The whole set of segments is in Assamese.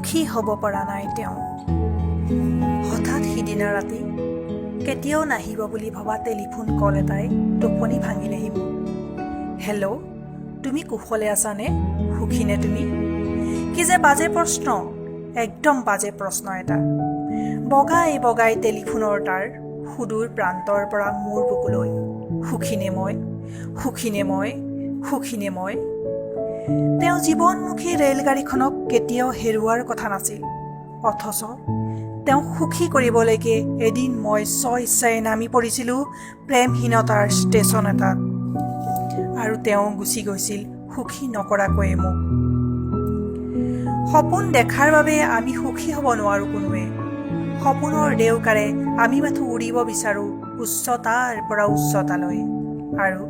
সুখী হ'ব পৰা নাই তেওঁ। হঠাৎ সিদিনা ৰাতি কেতিয়াও নাহিব বুলি ভবা টেলিফোন কল এটাই টোপনি ভাঙিলেহি মোৰ। "হেল্ল', তুমি কুশলে আছানে? সুখীনে তুমি?" কি যে বাজে প্ৰশ্ন, একদম বাজে প্ৰশ্ন এটা। বগাই বগাই টেলিফোনৰ তাৰ সুদূৰ প্ৰান্তৰ পৰা মোৰ বুকুলৈ, "সুখীনে মই? সুখীনে মই? সুখীনে মই?" তেওঁ জীৱনমুখী ৰেলগাড়ীখনক কেতিয়াও হেৰুৱাৰ কথা নাছিল। অথচ তেওঁক সুখী কৰিবলৈকে এদিন মই স্বইচ্ছাই নামি পৰিছিলোঁ প্ৰেমহীনতাৰ ষ্টেচন এটাত আৰু তেওঁ গুচি গৈছিল সুখী নকৰাকৈয়ে মোক। সপোন দেখাৰ বাবে আমি সুখী হ'ব নোৱাৰোঁ কোনোৱে। সপোনৰ ডেউকাৰে আমি মাথো উৰিব বিচাৰোঁ উচ্চতাৰ পৰা উচ্চতালৈ আৰু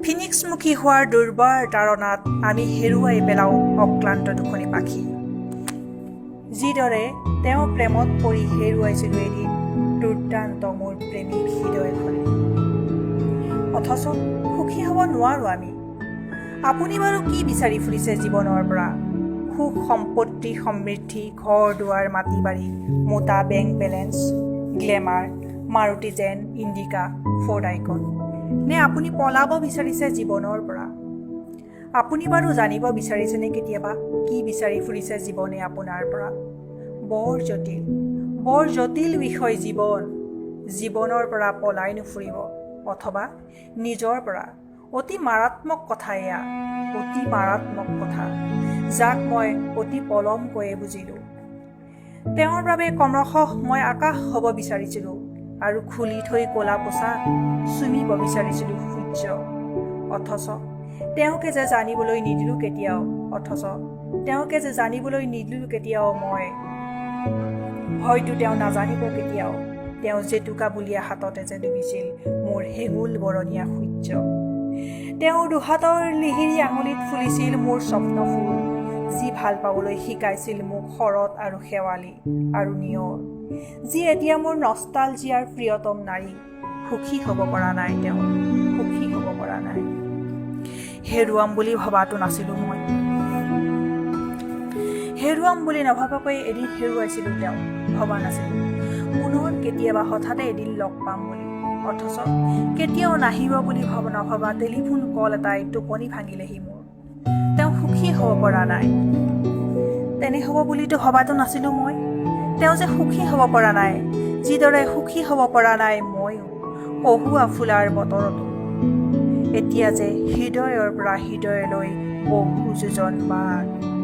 ফিনিক্সমুখী হোৱাৰ দুৰ্বাৰ তাড়নাত আমি হেৰুৱাই পেলাওঁ অক্লান্ত দুখনি পাখি, যিদৰে তেওঁ প্ৰেমত পৰি হেৰুৱাইছিলোঁ এদিন দুৰ্দান্ত মোৰ প্ৰেমিক হৃদয়খনি। অথচ সুখী হ'ব নোৱাৰোঁ আমি। আপুনি বাৰু কি বিচাৰি ফুৰিছে জীৱনৰ পৰা? সুখ, সম্পত্তি, সমৃদ্ধি, ঘৰ দুৱাৰ, মাটি বাৰী, মোটা বেংক বেলেঞ্চ, গ্লেমাৰ, মাৰুতি জেন, ইণ্ডিকা, ফ'ৰ্ড আইকন? নে আপুনি পলাব বিচাৰিছে জীৱনৰ পৰা? আপুনি বাৰু জানিব বিচাৰিছেনে কেতিয়াবা কি বিচাৰি ফুৰিছে জীৱনে আপোনাৰ পৰা? বৰ জটিল, বৰ জটিল বিষয় জীৱন। জীৱনৰ পৰা পলাই নুফুৰিব, অথবা নিজৰ পৰা। অতি মাৰাত্মক কথা এয়া, অতি মাৰাত্মক কথা, যাক মই অতি পলমকৈয়ে বুজিলোঁ। তেওঁৰ বাবে ক্ৰমশঃ মই আকাশ হ'ব বিচাৰিছিলোঁ আৰু খুলি থৈ ক'লা পোছাক চুমিব বিচাৰিছিলোঁ সূৰ্য। অথচ তেওঁকে যে জানিবলৈ নিদিলোঁ কেতিয়াও, অথচ তেওঁকে যে জানিবলৈ নিদিলোঁ কেতিয়াও মই। হয়তো তেওঁ নাজানিব কেতিয়াও, তেওঁ জেতুকা বুলীয়া হাততে যে ডুবিছিল মোৰ হেঙুল বৰণীয়া সূৰ্য। তেওঁৰ দুহাতৰ লিহিৰি আঙুলিত ফুলিছিল মোৰ স্বপ্নফুল, যি ভাল পাবলৈ শিকাইছিল মোক শৰৎ আৰু শেৱালি আৰু নিয়ৰ, যি এতিয়া মোৰ নষ্টালজিয়াৰ প্ৰিয়তম নাৰী। সুখী হ'ব পৰা নাই তেওঁ, সুখী হ'ব পৰা নাই। হেৰুৱাম বুলি ভবাটো নাছিলোঁ মই। হেৰুৱাম বুলি নভবাকৈ এদিন হেৰুৱাইছিলোঁ তেওঁক। ভবা নাছিলোঁ পুনৰ কেতিয়াবা হঠাতে এদিন লগ পাম বুলি। অথচ কেতিয়াও নাহিব বুলি নভবা টেলিফোন কল এটাই টোপনি ভাঙিলেহি মোৰ। তেওঁ সুখী হ'ব পৰা নাই। তেনে হ'ব বুলিতো ভবাটো নাছিলোঁ মই। তেওঁ যে সুখী হ'ব পৰা নাই, যিদৰে সুখী হ'ব পৰা নাই ময়ো কহুৱা ফুলাৰ বতৰতো। এতিয়া যে হৃদয়ৰ পৰা হৃদয়লৈ বহু যোজন বাট।